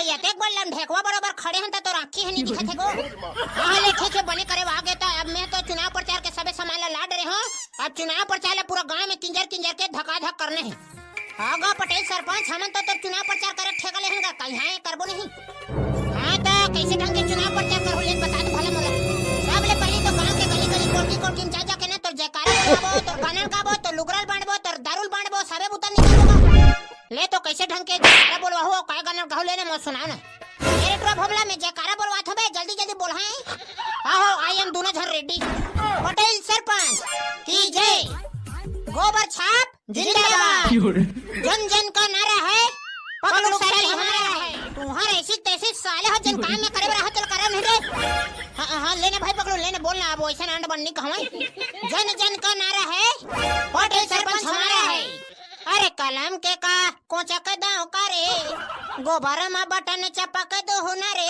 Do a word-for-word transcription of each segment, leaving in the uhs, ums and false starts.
अतेक बड़ लमढेकवा बरोबर खड़े हन त तोर आँखी ह नी दिखत हे गो। हाँ, ले ठीक हे, बने करे आगे त। अब मैं तो चुनाव प्रचार के सबे सामान ला लाद रहे हूँ। अब चुनाव प्रचार ला पूरा गांव में किंजर किंजर के धकाधक करने हे। हाँ गा पटेल सरपंच, हमन तो तोर चुनाव प्रचार करे ठेका लेहन गा, कहीं हाँ करबो नहीं। हाँ त कैसे ढंग के चुनाव प्रचार करहूँ, ले बता तो भला मोला। सबले पहले तो गांव के गली गली कोठी कोठी में जा जाके ना तोर जयकारा बोलबो, तोर गाना गाबो, तोर लुगरा ल बांटबो, तोर दारू ल बांटबो, सबे बुता निकालबो गा। ले तो कैसे ढंग के जयकारा बोलवाहूँ, काय गाना गाहूँ ले ना मोला सुनाओ ना। अरे टुरा भोभला, मैं जयकारा बोलवात हूँ बे, जल्दी जल्दी बोल। हाँ हो, आई एम दोनों झन रेडी। पटेल सरपंच की जय। गोबर छाप जिंदाबाद। जन जन का नारा है, पकलू सारे हमारा है। तुम्हारे ऐसी तैसी साले हो, जन काम में करे बर आहो, चल करो नहीं रे। हाँ हाँ, लेने भाई पकलू, लेने बोलना, अब वैसे ना अंड बननी कहवाई। जन जन का नारा है, पटेल सरपंच हमारा है। अरे कलम के का कोचक दांव का रे, गोबर मा बटन चपक दो हो ना रे।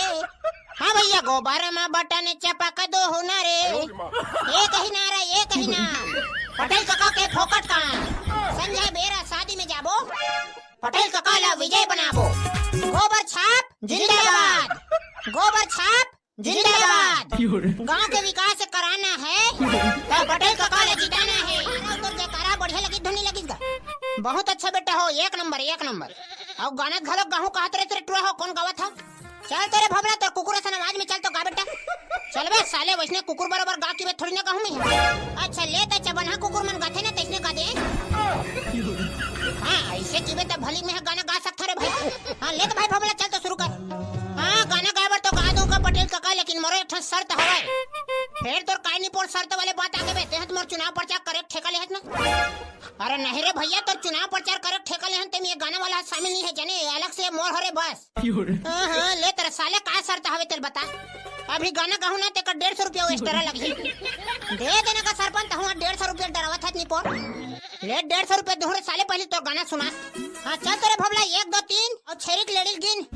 हाँ भैया, गोबर मा बटन चपक दो हो ना रे। एक ही नारा, एक ही नाम, पटेल कका के फोकट काम। संझा बेरा शादी में जाबो, पटेल कका ला विजय बनाबो। गोबर छाप जिंदाबाद, गोबर छाप जिंदाबाद। गांव के विकास कराना है, तो पटेल कका ला जिताना है। नारा उतर जयकारा बढ़िया लगी, धुनी लगी गा। बहुत अच्छा बेटा हो, एक नंबर, एक नंबर। अउ गाना घलो गाहूँ कहत रहे तेरे टुरा हो, कौन गावत हो? चल तेरे भोभला, तो कुकुर असन आवाज में चल तो गा बेटा। चल बे साले, वैसने कुकुर बरोबर गा के बे थोड़ी ना गाहूँ मैं। अच्छा ले तो चबनहा कुकुर मन गाथे ना, तैसने गा दे। हाँ, ऐसे की बे तो भली में गाना गा सकता रे भाई। हाँ ले तो भाई भोभला, चल तो शुरू कर। हाँ, गाना गाए बर तो गा दूंगा पटेल कका, लेकिन मोरो एक ठन शर्त हवय। फेर तोर काय निपोर शर्त वाले बात आगे बे, तेहत मोर चुनाव प्रचार करे ठेका लेहत ना। अरे नहीं रे भैया, तोर चुनाव प्रचार करे ठेका लेहन, तेमे ये गाना वाला शामिल नहीं है, जने अलग से मोर हरे बस। हाँ, हाँ, ले तेरा साले का शर्त हवे तेल बता। अभी गाना गाहूँ ना, तेकर डेढ़ सौ रुपया extra लगही। दे देना का सरपंच, तहूँ डेढ़ सौ रुपया डरावत हत निपोर। ले डेढ़ सौ रुपया दूँ रे साले, पहले तोर गाना सुना। हाँ, चल तेरे भोभला, एक, दो, तीन अउ छेरिक लेडिल गिन।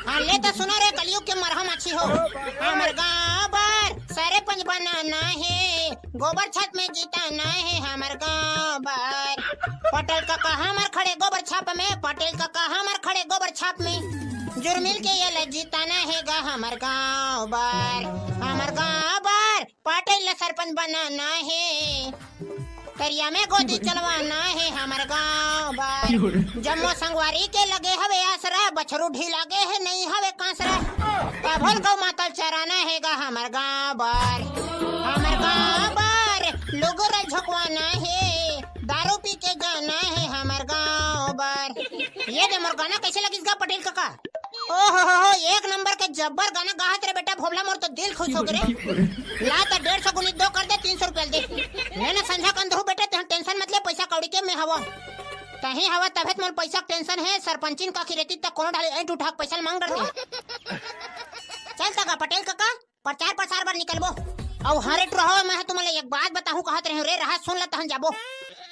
हाँ, ले तो सुनो रे, कलयुग के मरहम अच्छी हो। हमर गाँव बर सरपंच बनाना है, गोबर छाप में जिताना है हमर गाँव बर। पटेल कका हमर खड़े गोबर छाप में, पटेल कका हमर खड़े गोबर छाप में। जुरमिल के ये ला जिताना है गा हमर गाँव बर, हमर गाँव बर पटेल ला सरपंच बनाना है। तरिया में गोदी चलवाना है हमर गाँव बर। जम्मो संगवारी के लगे हवे आसरा, बछरू ढीला गे है, नहीं हवे कांसरा। तभोल गौ माता ल चराना है गा हमर गाँव बर, हमर गाँव बर। लुगरा झोंकवाना है, दारू पी के जाना है हमर गाँव बर। ये दे मोर गाना कैसे लगिस गा पटेल कका? ओहो हो हो, एक नंबर के जब्बर गाना गाहत रे बेटा भोभला, मोर तो दिल खुश हो गे रे। ला त डेढ़ सौ गुनी दो कर दे, तीन सौ रुपया दे। ले ना संझा कंदरू बेटा, तेहन tension मत ले, पैसा कौड़ी के मैं हवा। तही हवा तभे त मोर पैसा के tension है, सरपंचिन का की रेती त कोनो ढाली ऐंठ उठा के पैसा ल मांग डरते। चल तगा पटेल कका, प्रचार प्रसार बर निकलबो। अउ हाँ रे टुरा हो, मैं तुमन ले एक बात बताहूँ कहत रहेंव रे, रहा सुन ल तहन जाबो।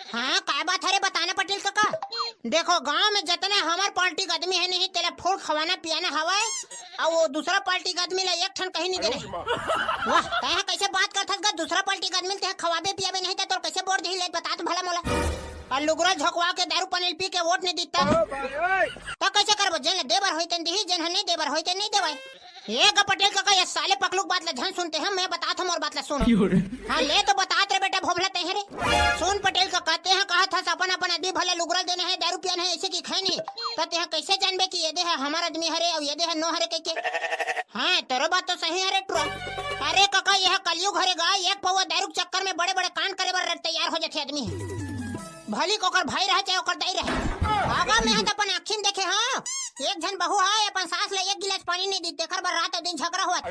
हाँ, काय बात हरे, बताना पटेल कका। देखो, गांव में जतने हमर पार्टी के आदमी है नहीं, तेला full खवाना पियाना हवय, अउ वो दूसरा पार्टी के आदमी ला एक ठन कहीं नहीं देना है। वाह, तैं ह कैसे बात करथस गा? दूसरा पार्टी के आदमी ल तैं ह खवाबे पियाबे नहीं, त तोर कैसे वोट दिही, ले बता तो भला मोला। अउ लुगरा झोंकवा के दारू पानी ल पी के वोट नहीं दिही त कैसे करबो? जेन ल दे बर होही तेन दिही, जेन ह नहीं दे बर होही तेन नहीं देवय। ए गा पटेल कका, ये साले पकलू के बात ला झन सुनते हैं, मैं बतात हूँ, मोर बात ला सुन। हाँ, ले तो बतात रे बेटा भोभला तैं ह रे। सुन पटेल कका, तैं ह कहत हस अपन अपन आदमी भला लुगरा देना है, दारू पियाना है, ऐसे की खाए नहीं, त तैं ह कैसे जानबे कि ये दे है हमर आदमी हरे अउ ये दे है नो हरे कह के? हाँ, तोरो बात तो सही हरे टुरा। अरे कका, ये ह कलयुग हरे गा, एक पौवा दारू के चक्कर में बड़े बड़े कांड करे बर तैयार हो जाथे आदमी। भली ओकर भाई रहे चाहे ओकर दाई रहे। आगा में ह त अपन आँखी में देखे हँव। एक झन बहू ह अपन सास ल एक गिलास पानी नहीं दी, तेकर बर रात अउ दिन झगरा होवत।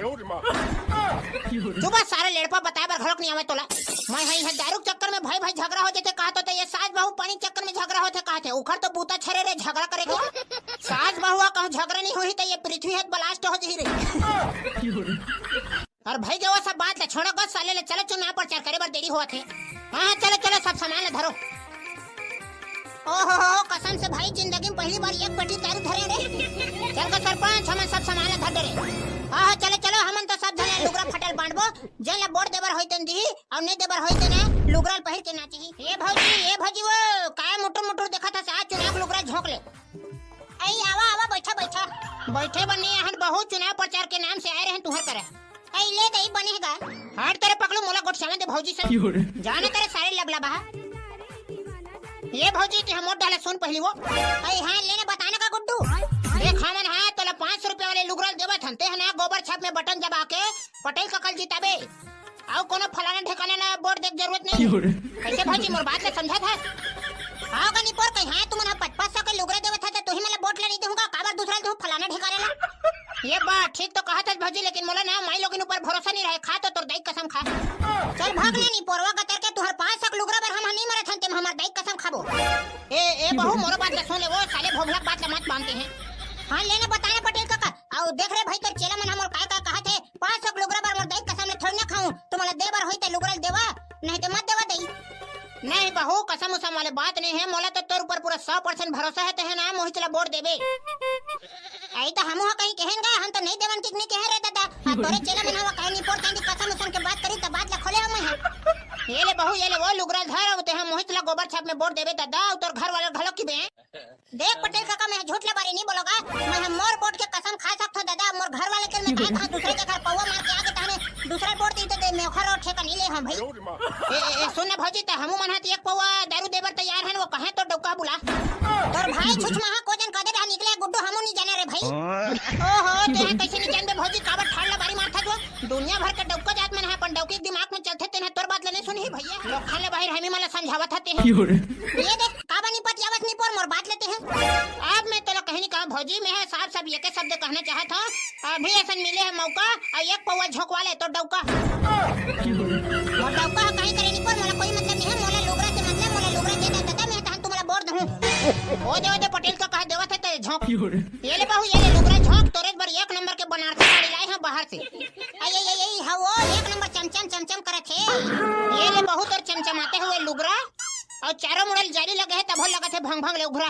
चुप सारे लेड़पा, बताए बर घलोक नहीं आवय तोला। मैं ह इहाँ दारू के चक्कर में भाई भाई झगरा हो जाथे कहत हों त ये सास बहू पानी के चक्कर में झगरा होथे कहत हे। उखर तो बूता छरे रे झगरा करे के। सास बहू ह कहूँ झगरा नहीं होही त ये पृथ्वी ह त blast हो जही रे। अउ भाई गे, वो सब बात ला छोड़ो गा, साले ला चलो चुनाव प्रचार करे बर देरी होवत हे। हाँ, हाँ, चलो, चलो, सब सामान ला धरो। ओहो हो, कसम से भाई, जिंदगी में पहली बार एक पेटी दारू धरे रे। चल गा सरपंच, हमन सब सामान ला धर डरे। हाँ, हाँ, चलो, चलो, हमन तो सब झन लुगरा फटल बांटबो, जेन ला वोट देबर होही तेन दिही, अउ नहीं देबर होही तेन लुगरा ल पहिर के नाचही। ए भौजी, ए भौजी वो, काय मुटुर मुटुर देखत हस, आज चुनाव के लुगरा झोंक ले। आई, आवा, आवा, बैठा, बैठा। बइठे बर नइ आहन, बहुत चुनाव प्रचार के नाम से आए रहेन तुंहर करा। अई ले दई बने हे गा। हट तेरे पकलू, मोला गोठियावन दे भौजी से। जाना तेरे सारे लबला बहा। ये भौजी, तेंहा मोर डाहर सुन पहिली वो। अई हाँ, ले ना बताना का गुड्डू। देख हमन हा तोला पाँच सौ रुपया वाले लुगरा ल देवत हन, तेंहा ना गोबर छाप में बटन दबा के पटेल कका ल जिताबे। अउ कोनो फलाना ढेकाना ला वोट दे के जरूरत नहीं। कइसे भौजी, मोर बात ला समझत हस? हाँ गा निपोर, कहीं हाँ तुमन हा पच पच सौ के लुगरा देवत हा त तुही मन ला वोट ला नइ देहूँ गा, काबर दूसरा ला देहूँ फलाना ढेकाना ला? ये बात ठीक तो कहत हस भौजी, लेकिन मोला ना माईलोगिन ऊपर भरोसा नइ रहे। खा तो तोर दाई कसम खा। चल भाग ना निपोरवा गतर के, तुंहर पाँच सौ के लुगरा बर हम हा नइ मरत हन, तेमा हमर दाई कसम खाबो। ए ए बहू, मोरो बात ला सुन ले, वो साले भोभला बात ला मत बांधते हैं। हाँ ले ना बताना पटेल कका। अउ देख रे भाई, तोर चेला मन हा मोर काय काय कहत हे, पाँच सौ के लुगरा बर मोर दाई कसम ले थोड़ी ना खाऊं। तुमन ला दे बर होई त लुगरा ल देवा, नहीं त मत देवा दाई। नहीं बहू, कसम उसम वाले बात नहीं है, मोला तो तोर ऊपर पूरा सौ परसेंट भरोसा है, तेंहा ना मोहित ला वोट देबे। अई त हमू हा कहीं कहेन गा, हम तो नहीं देवन कि नहीं कहे रे दादा। हाँ, तोरे चेला मन हा कहे निपोर चांदी कसम उसम के बात करी त बात ला खोले हम है। ये ले बहू, ये ले वो लुगरा ल धर, अउ तेंहा मोहित ला गोबर छाप में वोट देबे दादा, अउ तोर घर वाला घलो किबे। देख पटेल कका, मैं झूठ ला बारे नहीं बोलोगा, मैं हा मोर वोट के कसम खा सकथों दादा, मोर घर वाले के मैं कहा था दूसरे के घर पौवा मार के आगे तहने दूसरा वोट दी तो दे, मैं ओखर और ठेका नहीं ले हम भाई। ए, ए, ए, सुन ना भौजी, त हमू मन हा त एक पौवा दारू देबर तैयार हन, वो कहे तो डौका बुला। तोर भाई छुछमाहा कोजन कदे डहा निकले गुड्डू, हमू नहीं जाने रे भाई। ओहो, तेंहा कइसे नहीं जानबे भौजी, काबर ठाड़ ला बारी मारथस वो? दुनिया भर के डौका जात मन हा, अपन डौकी के दिमाग में चलथे, तेंहा तोर बात ला नहीं सुनही भैया। लोग खान ले बाहिर हमी मन ला समझावत हते हैं। ये देख, काबर नहीं पतियावत निपोर, मोर बात ला तेंहा। अब मैं तोला कहीं नहीं कहा भौजी, मैं हा साफ साफ एके शब्द कहना चाहत हूँ, अभी असन मिले हे मौका, अउ एक पौवा झोंकवा ले तो डौका। मोर डौका हा कहीं करे निपोर, मोला कोई मतलब नहीं है, मोला लुगरा से मतलब, मोला लुगरा दे दे दादा, मैं तहन तुमला बोर दहूँ। ओ दे, ओ दे, पटेल कका देवत हे ते झोंक। ये ले बहू, ये ले लुगरा झोंक, तोरे बर एक नंबर के बनारसी साड़ी लाए हैं बाहर से। अई, अई, अई, अई, हाँ वो एक नंबर चमचम चमचम करत हे। ये ले बहू, तोर चमचमाते हुए लुगरा। अउ चारों मुड़ा ल जाली लगे हे, तभो लगत हे भंग भंग ले उघरा।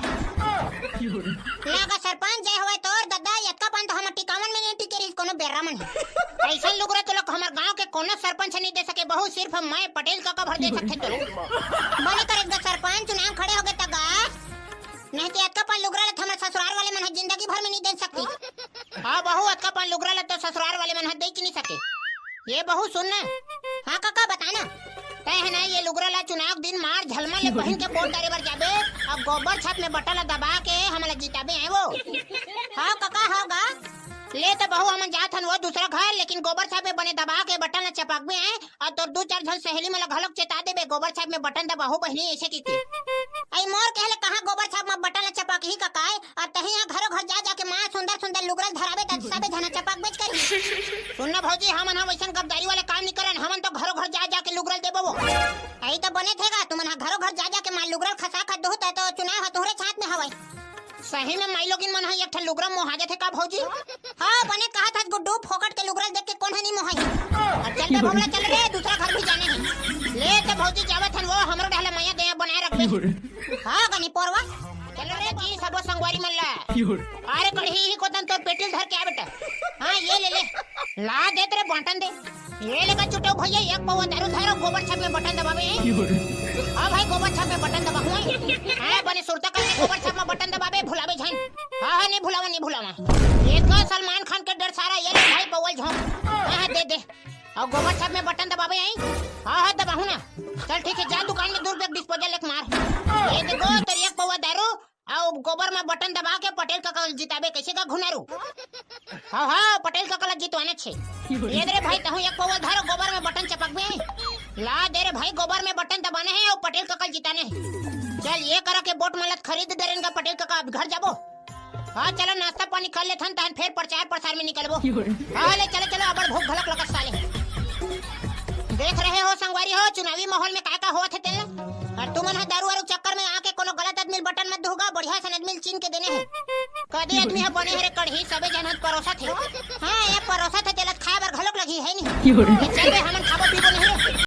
लागा सरपंच जय होवय तोर ददा, एतका पान तो हमर टिकावन में नहीं टिके रहिस कोनो बेर्रा मन। अइसन लुगरा तो लोग हमर गांव के कोनो सरपंच नहीं दे सके, बहू सिर्फ मैं पटेल कका भर दे सकथे तो लोग। बने करे गा सरपंच, चुनाव खड़े होगे त गा, नहीं तो एतका पान लुगरा ल हमर ससुराल वाले मन ह जिंदगी भर में नहीं दे सकती। हाँ बहू, अतका पान लुगरा ल तो ससुराल वाले मन ह दे नहीं सके। ये बहू सुन ना। हाँ कका, बता ना। तय है ना, ये लुगरा ला चुनाव दिन मार झलमा ले पहन के वोट डारे बर जाबे, अउ गोबर छाप में बटन ला दबा के हमला जिताबे आए वो। हाँ कका, हाँ गा। ले तो बहू, हमन जात हन वो दूसरा घर, लेकिन गोबर छाप में बने दबा के बटन ला चपकबे आए, अउ तोर दू चार झन सहेली मन ला घलोक चेता देबे, गोबर छाप में बटन दबाहू बहिनी, ऐसे की की। अई मोर कहले कहाँ गोबर छाप में बटन ला चपकही कका, अउ तही यहाँ घरों घर जा जाके माँ सुंदर सुंदर लुगरा ल धराबे त सबे झना चपकबेच करही। सुन ना भौजी, हमन ह वैसन गद्दारी वाले काम नहीं करन, हमन तो घरों घर जा जाके लुगरा ल देबो वो। अई तो बने थे गा, तुमन ह घरों घर जा जाके माँ लुगरा ल खसा खा दोहू त तो चुनाव ह तुहरे छात में हवय। सही में माई लोगिन मन ह एक ठन लुगरा मोहा जाथे का भौजी? हाँ, बने कहा था गुड्डू, फोकट के लुगरा ल देख के कोन ह नहीं मोहाई। अब चल बे भोगला, चल रे, दूसरा घर भी जाना है। ले तो भौजी जावत हन वो, हमरो डहला मया दया बनाए रखबे। हाँ गनी पोरवा। चलो रे जी, सबो संगवारी मन ला। अरे कढ़ी ही कोतन तोर पेटी ल धर के आ बेटा। हाँ, ये ले ले। ला दे तेरे बांटन दे। ये लेकर चुटो भैया, एक पौवा दारू धरो, गोबर छाप में बटन दबावे। हाँ भाई, गोबर छाप में बटन दबा हुआ है। हाँ, बने सुरता करके गोबर छाप में बटन दबावे, भुलावे झन। हाँ, हाँ, नहीं भुलावा, नहीं भुलावा। ये तो सलमान खान के डर सारा, ये ले भाई पौवा ल झोंक। हाँ, हाँ, दे दे। अउ गोबर छाप में बटन दबावे आई। हाँ, हाँ, दबाहू ना। चल ठीक है, जा दुकान में दू रुपया के डिस्पोजल लेके मार। ये देखो, तोर एक पौवा दारू अउ गोबर में बटन दबा के पटेल कका ल जिताबे, कैसे का घुनारू? हाँ, हाँ, पटेल कका ल जितवाना छे। ये दे रे भाई, तहूँ एक पौवा धर, गोबर में बटन चपकबे। ला दे रे भाई, गोबर में बटन दबाना है अउ पटेल कका ल जिताना है। चल, ये करा के वोट मन ल खरीद दे रेन गा पटेल कका, अब घर जाबो। हाँ, चलो नाश्ता पानी कर लेथन, तहन फेर प्रचार प्रसार में निकलबो। हाँ, ले चलो, चलो, अबड़ भूख घलक लगत साले। देख रहे हो संगवारी हो, चुनावी माहौल में काय का होवत हे तेन ल। अउ तुमन ह दारू वारू चक्कर में आके कोनो गलत आदमी ल बटन मत दुहगा, बढ़िया सन आदमी ल चीन के देने हे। कदे आदमी ह बने हरे कढ़ी, सबे जन ह परोसत हे। हाँ, ये परोसत हे, तेला खाए बर घलोक लगही, है नहीं? चल बे, हमन खाबो पीबो।